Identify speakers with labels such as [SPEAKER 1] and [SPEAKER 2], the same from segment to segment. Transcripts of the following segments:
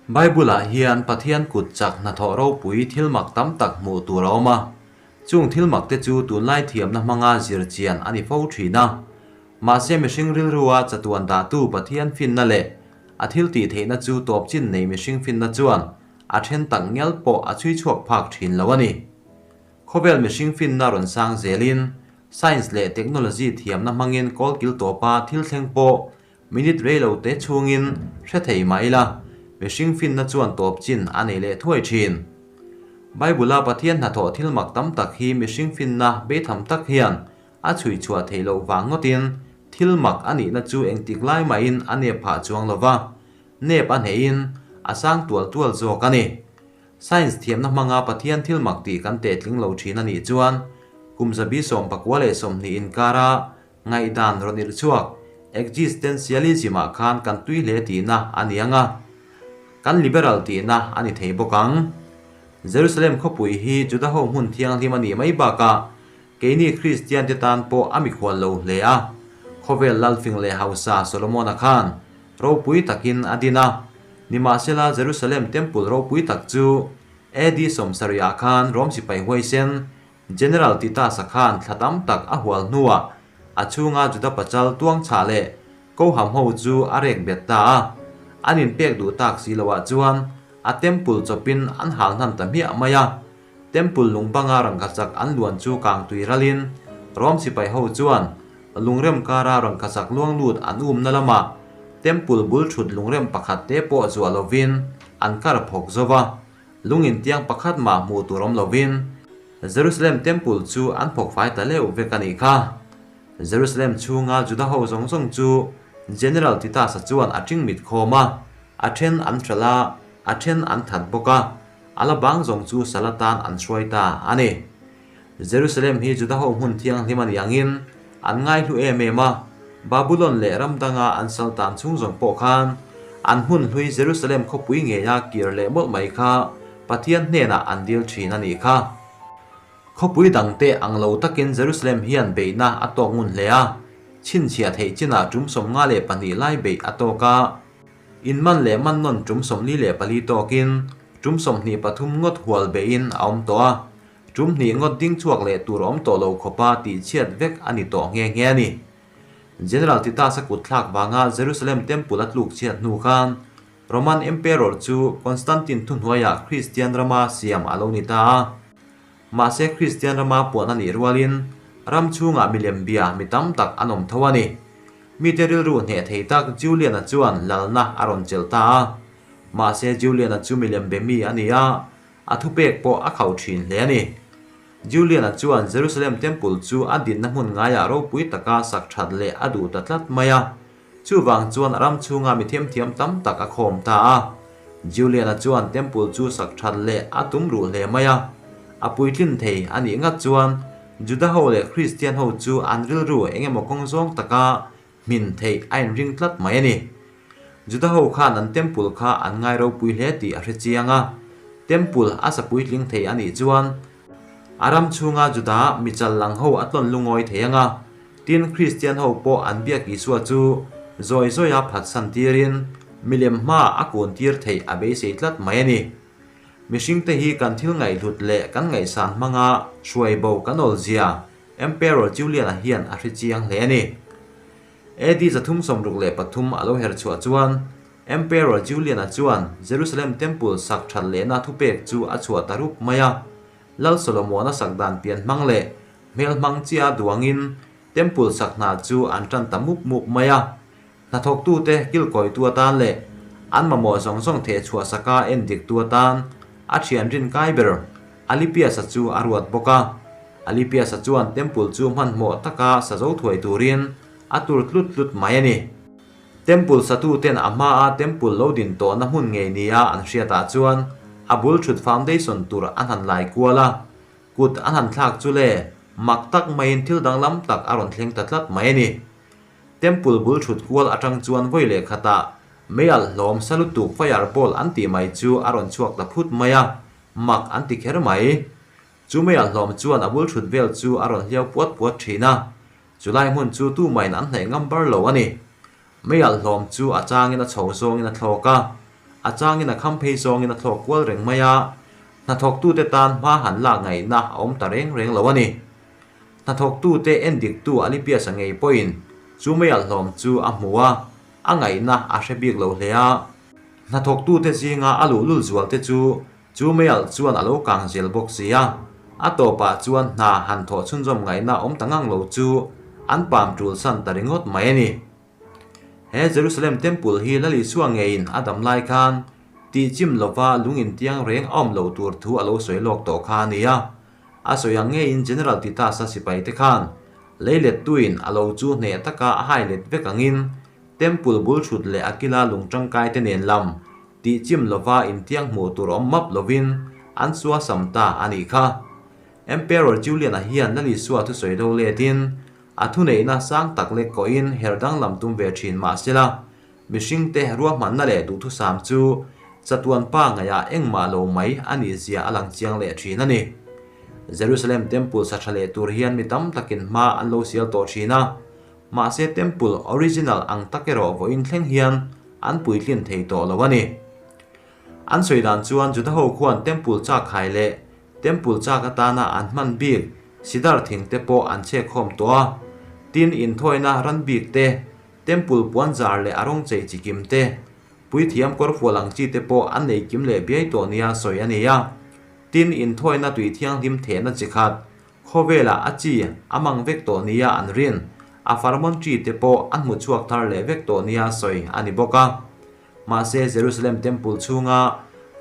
[SPEAKER 1] Bible-ah hian Pathian kut chak hnathawh ropui thil mak tam tak hmuh tur a awm a. Chung thil mak te chu tunlai thiamna hmanga zir chian a ni fo thin a. Mahse mihring rilrua chatuan dahtu Pathian finna leh a thil tih theihna chu tawp chin nei mihring finna chuan a then tak ngial pawh a chhui chhuak phak thin lo a ni. Khawvel mihring finna rawn sang zelin science leh technology thiamna hmangin kawlkil tawpa thil thleng pawh Minute rei lo te chhungin hre thei mah ila, mihring finna chuan tawp chin a nei leh thuai thin. Bible-a Pathian hnathawh thil mak tam tak hi mihring finna beitham tak hian a chhui chhuah theih loh vang ngawtin thil mak a nihna chu engtik lai mahin a nep phah chuang lo va, nep a hnehin a sang tual tual zawk a ni. Science thiamna hmanga Pathian thil mak tih kan tehtling lo thin a nih chuan kum 120 inkara Ngaihdan rawn irh chhuak, Existentialism ah khan kan tui hle tihna a ni ang a, kan liberal tihna a ni thei bawk ang. Jerusalem khawpui hi Juda ho hmun thianghlim a nih mai bakah keini Kristian te tan pawh a mikhual lo hle a. Khawvel lalfing leh hausa Solomona khan ropui takin a din a, nimahsela Jerusalem Temple ropui tak chu AD 70 ah khan Rom sipai huaisen General Titus-a khan thla tam tak a hual hnuah a chhunga Juda pachal tuang chhah leh Koham ho chu a rek bet ta a. An inpek duh tak si loah chuan a temple chawpin an hal hnan ta hmiah mai a. Temple lung banga rangkachak an luan chu kang tui ralin Rom sipai ho chuan lungrem kara rangkachak luang lut an umna lamah temple bul thut lungrem pakhat te pawh zuah lovin an kar phawk zo va. Lung intiang pakhat mah hmuh tur awm lovin Jerusalem Temple chu an phawk fai ta leuh vek a nih kha. Jerusalem chhunga Juda ho zawng zawng chu General Titus-a chuan a ṭing mit khawm a, a ṭhen an hralh a, a ṭhen an that bawk a, a la bang zawng chu sal atan an hruai ta a ni. Jerusalem hi Juda ho hmun thianghlim a nih angin an ngaihlu em em a, Babulon leh ram danga an sal tan chhung zawng pawh khan an hmun hlui Jerusalem khawpui ngeia kir leh mawlh mai kha Pathian hnenah an dil thin a nih kha. Khawpui dangte ang lo takin Jerusalem hian beihna a tawk ngun hle a, chhinchhiah theih chinah tum 52 lai beih a tawk a, inman leh man nawn tum 44 tawkin tum 23 ngawt hual beihin a awm tawh a, Tum hnih ngawt ding chhuak leh tur awm tawh lo khawpa tih chhiat vek a ni tawh nghe nghe a ni. General Titus-a kut thlak vanga Jerusalem Temple a tluk chhiat hnu khan Roman Emperor chu Constantine thuhnuaiah Kristian rama siam a lo ni ta a. Mahse Kristian rama puan a nih rualin ram chhungah milem bia mi tam tak an awm tho a ni. Mite rilru hneh thei tak Julian-a chuan lalna a rawn chelh ta a. Mahse Julian-a chu milem be mi a ni a, A thupek pawh a khauh thin hle a ni. Julian-a chuan Jerusalem Temple chu a dinna hmun ngaiah ropui taka sak that leh a duh ta tlat mai a. Chuvang chuan a ram chhunga mi thiamthiam tam tak a khawm ta a. Julian-a chuan Temple chu sak that leh a tum ruh hle mai a. A puitlin thei a nih ngat chuan Juda ho leh Kristian ho chu an rilru eng emaw kawng zawng taka hmin theih a inring tlat mai a ni. Juda ho khan an temple kha an ngai ropui hle tih a hre chiang a, temple a sa puitling thei a nih chuan a ram chhunga Juda mi chal lang ho a tlawn lungawi thei ang a, tin Kristian ho pawh an biak Isua chu zawi zawia phatsan tirin milem hmaah a kun tir theih a beisei tlat mai a ni. Mihringte hi kan thil ngaihhlut leh kan ngaihsan hmanga hruai bo kan awlzia Emperor Julian-a hian a hre chiang hle a ni. AD 363 a lo her chhuah chuan Emperor Julian-a chuan Jerusalem Temple sak that lehna thupek chu a chhuah ta rup mai a. Lal Solomon-a sak dan pian hmang leh hmel hmang chia duangin Temple sak hna chu an tan ta mup mup mai a. Hnathawktute kilkawitu atan leh an mamawh zawng zawng theh chhuah saka en diktu atan a thian rin kai ber Alipias-a chu a ruat bawk a. Alipias-a chuan Temple chu hmanhmawh taka sa zo thuai turin a tur tlut tlut mai a ni. Temple satuten a hmaa Temple lo din tawhna hmun ngei nia an hriatah chuan a bul thut foundation tur an han lai kual a, kut an han thlak chu le mak tak maiin thil danglam tak a rawn thleng ta tlat mai a ni. Temple bul thut kual atang chuan vawi leh khatah meialh hlawm sa lutuk fireball an tih mai chu a rawn chhuak ta phut mai a, mak an ti kher mai. Chu meialh hlawm chuan a bul thut vel chu a rawn hliau puat puat thin a, chulai hmun chu tumahin an hnaih ngam bar lo a ni. Meialh hlawm chu a changin a chho zawngin a thlawk a, A changin a kham phei zawngin a thlawk kual reng mai a, hnathawktute tan hma han lak ngaihna a awm ta reng reng lo a ni. Hnathawktute endiktu Alipias-a ngei pawhin chu meialh hlawm chu a hmu a, a ngaihna a hre bik lo hle a. Hnathawktute zinga a luhlul zualte chu chu meialh chuan a lo kang zel bawk si a, a tawpah chuan hna han thawh chhunzawm ngaihna awm ta ngang lo chu an pam ṭulsan ta ringawt mai a ni. He Jerusalem Temple hi Lal Isua ngeiin a dam lai khan tihchim lova lung intiang reng a awm loh tur thu a lo sawi lawk tawh kha a ni a. A sawi ang ngeiin General Titus-a sipaite khan leilettuin a lo chu hneh taka a hai let vek angin Temple bul thut leh a kila lung tangkaite nen lam tihchim lova intiang hmuh tur awm map lovin an suasam ta a nih kha. Emperor Julian-a hian Lal Isua thusawi do letin A thuneihna sang tak lek kawhin her danglam tum ve thin mah sela, mihringte ruahmanna leh duhthusam chu chatuan pa ngaihah engmah lo mai a nih zia a lang chiang leh thin a ni. Jerusalem Temple sa tha leh tur hian mi tam takin hma an lo sial tawh thin a, mahse Temple original ang tak erawh vawiin thleng hian an puitlin thei tawh lo a ni. An sawi dan chuan Juda ho khuan Temple chak khai leh Temple chak atana an hman bik sidar thing te pawh an chhek khawm tawh a, tin inthawina ran bik te, temple puan zar leh a rawng chei chi kim te, puithiam kawrfual ang chi te pawh an nei kim leh biai tawh nia sawi a ni a. Tin inthawina tui thianghlim thehna chi khat, khawvelah a chi a mang vek tawh nia an rin, a farmon tree te pawh an hmu chhuak thar leh vek tawh nia sawi a ni bawk a. Mahse, Jerusalem Temple chhunga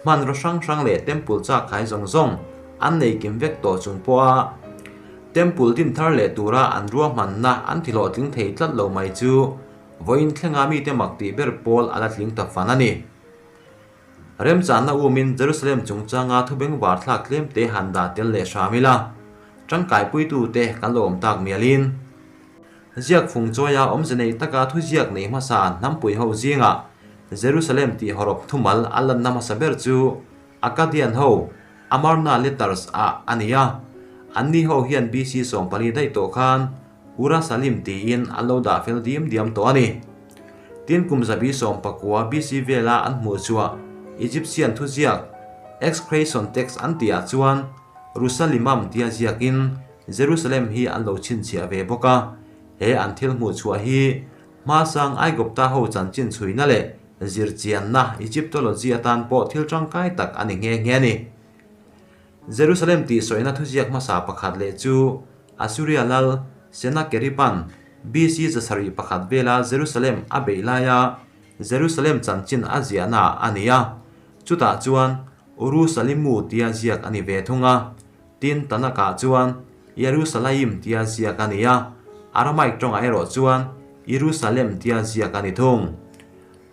[SPEAKER 1] hmanraw hrang hrang leh Temple chak khai zawng zawng an nei kim vek tawh chung pawha Temple din thar leh tura an ruahmanna an ti hlawhtling thei tlat lo mai chu vawiin thlenga mite mak tih ber pawl a la tling ta fan a ni. Remchanna umin Jerusalem chungchanga thubengvar thlak tlemte han dah tel leh hram ila, tangkaipuitute kan lo awm tak mialin. Ziak fung chawia awmze nei taka thuziak nei hmasa hnampui ho zingah Jerusalem tih hawrawp thumal a lanna hmasa ber chu Akkadian ho Amarna Letters ah a ni a. Anni ho hian BC 14 daih tawh khan Urasalim tiin an lo dah fel diam diam tawh a ni. Tin kum zabi 19 BC vela an hmuh chhuah Egyptian thuziak Excretion Text an tihah chuan Rusalimam tia ziakin Jerusalem hi an lo chhinchhiah ve bawk a, he an thil hmuh chhuah hi hmasang Aigupta ho chanchin chhuina leh zirchianna Egyptology atan pawh thil tangkai tak a ni nghe nghe a ni. Jerusalem tih sawina thuziak hmasa pakhat leh chu Assuria lal Sennacherib-a'n BC 701 vela Jerusalem a beih laia Jerusalem chanchin a ziahna a ni a, chutah chuan Urusalimu tia ziak a ni ve thung a. Tin, Tanakh-ah chuan Yerushalayim tia ziak a ni a, Aramaic tawngah erawh chuan Yerusalem tia ziak a ni thung.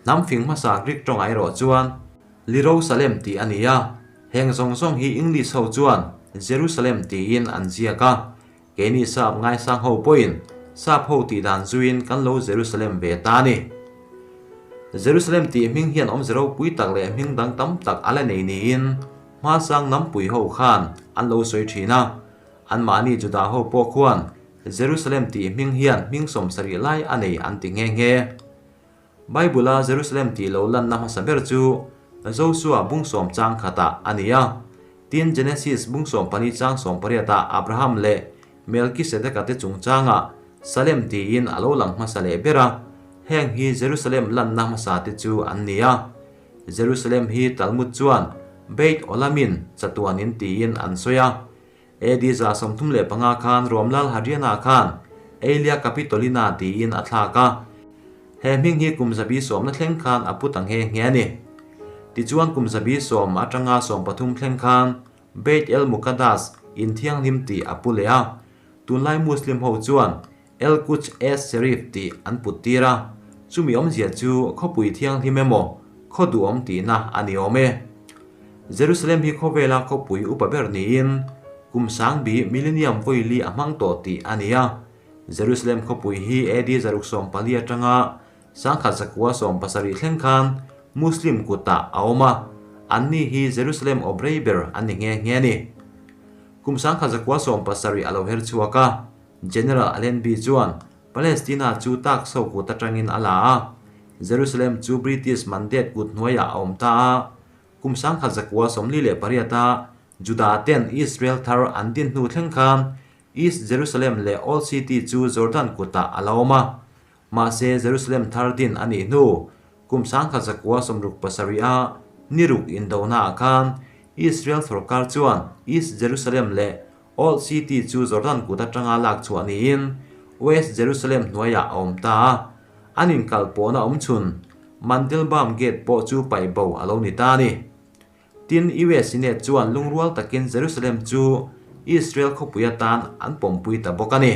[SPEAKER 1] Hnam fing hmasa Greek tawngah erawh chuan Lirosalem tih a ni a, heng zawng zawng hi English ho chuan Jerusalem tiin an ziak a, keini sap ngaisang ho pawhin sap ho tih dan zuiin kan lo Jerusalem ve ta a ni. Jerusalem tih hming hian awmze ropui tak leh hming dang tam tak a la nei niin Hmasang nampui ho khan an lo sawi thin a, anmahni Judah ho pawh khuan Jerusalem tih hming hian hming 70 lai a nei an ti nghe nghe. Bible-a Jerusalem tih lo lanna hmasa ber chu Josua bung sawm chang khatah a ni a, tin Genesis bung 14 chang 18-ah Abraham leh Melkisedeka te chungchangah Salem tiin a lo lang hmasa leh ber a, heng hi Jerusalem lanna hmasa te chu an ni a. Jerusalem hi Talmud chuan Beit Olamin chatuanin tiin an sawi a. AD 135 khan Romlal Hadriana khan Aelia Capitolina tiin a thlak a. He hming hi kum 110 thleng khan a pu ta nghe nghe a ni. Tichuan kum 110 atanga 13 thleng khan Beit El Muqaddas in thianghlim tih a pu leh a. Tunlai Muslim ho chuan El Quds Es Sherif tih an put tir a, chumi awmzia chu khawpui thianghlim emaw, khaw duhawm tihna a ni awm e. Jerusalem hi khawvela khawpui upa ber niin kum sangbi millennium vawili a hmang tawh tih a ni a. Jerusalem khawpui hi AD 640 atanga 1970 thleng khan Muslim kutah a awm a, anni hi Jerusalem awp rei ber an ni nghe nghe a ni. Kum 1970 a lo her chhuak a. General Allenby chuan Palestina chu tak so kut atangin a la a. Jerusalem chu British Mandate kut hnuaiah a awm ta a. Kum 1948 a Juda ten Israel thar an din hnu thleng khan East Jerusalem leh Old City chu Jordan kutah a la awm a. Mahse Jerusalem thar din a nih hnu kum 1967 a niruk indonaah khan Israel sorkar chuan East Jerusalem leh Old City chu Jordan kut atanga lak chhuah niin West Jerusalem hnuaiah a awm ta a, an inkal pawhna awm chhun Mandelbaum Gate pawh chu paih bo a lo ni ta a ni. Tin, US Senate chuan lungrual takin Jerusalem chu Israel khawpui atan an pawmpui ta bawk a ni.